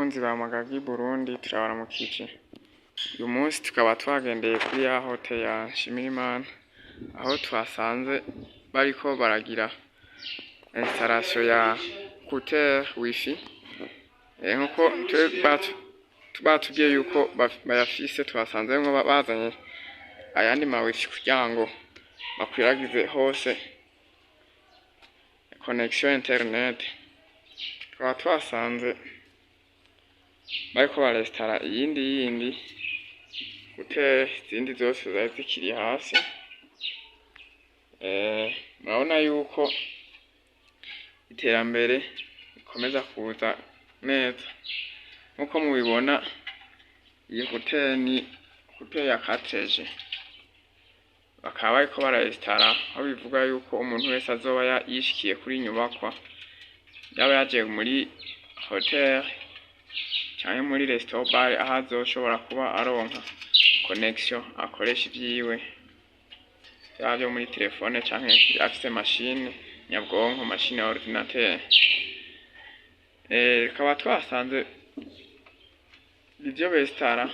Bakunzi ba Magagi Burundi, turabaramukije. Uyu munsi tukaba twagendeye kuri ya hôtel ya Nshimirimana, aho twasanze bariko baragira installation ya routeur wifi. Nkuko batubwiye yuko bayafise, twasanzemwo bazanye ayandi ma wifi kugira ngo bakwiragize hose connexion internet. Tukaba twasanze bariko barestara iyindi yindi routeur, izindi zose zari zikiri hasi. Murabona yuko iterambere rikomeza kuza neza. Nkuko mubibona, iyi routeur ni routeur ya 4G, bakaba bariko barayestara, aho bivuga yuko umuntu wese azoba yishikiye kuri nyubakwa, yaba yaje muri hotel canke muri restaurant bar, aho azoshobora kuba aronka connexion, akoresha ivyiwe, vyaba vyo muri telefone canke afise machine nyabwonko, machine ya ordinateur. Tukaba twasanze ivyo bestara,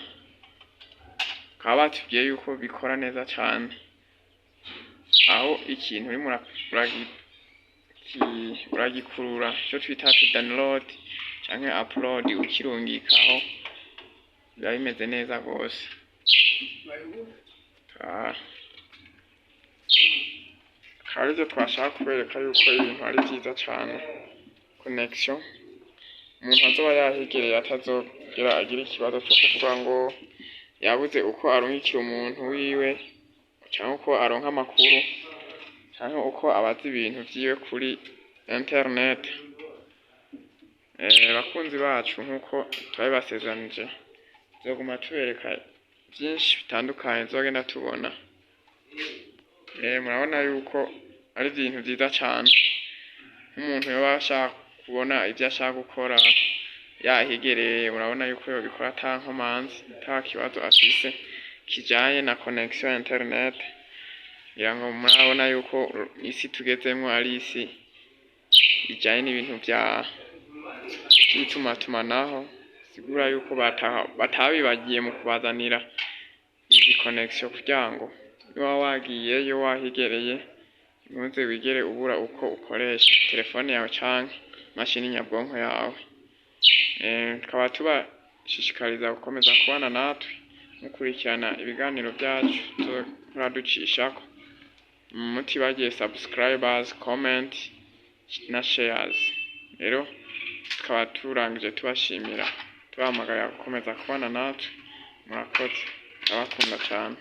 bakaba batubwiye yuko bikora neza cane, aho ikintu urimo uragikurura, ico twita download canke upload, ukirungikaho biba bimeze neza gose. Akaba arivyo twashaka kubereka, yuko ibintu ari vyiza cane, connexion umuntu azoba yahigereye atazogera agira ikibazo co kuvuga ngo yabuze uko arungikira umuntu wiwe, canke uko aronka amakuru, canke uko abaza ibintu vyiwe kuri internet. Bakunzi bacu, nkuko twabibasezeranije, tuzoguma tubereka vyinshi bitandukanye tuzogenda tubona. Murabona yuko ari ibintu vyiza cane, nk'umuntu yoba ashaka kubona ivyo ashaka gukora yahigereye, murabona yuko yobikora ata nkomanzi, ata kibazo afise kijanye na connexion internet. Ngira ngo murabona yuko isi tugezemwo ari isi ijanye n'ibintu vya vy'itumatumanako, sigura yuko batabibagiye mu kubazanira izi connexion, kugira ngo niba wagiyeyo wahigereye ntuze wigere ubura uko ukoresha telefone yawe canke mashini nyabwonko yawe. Tukaba tubashishikariza gukomeza kubana natwe mukurikirana ibiganiro vyacu tuzohora ducishako, mutibagiye subscribers, comment na shares. Rero tukaba turangije tubashimira, tubahamagarira gukomeza kubana natwe. Murakoze, ndabakunda cane.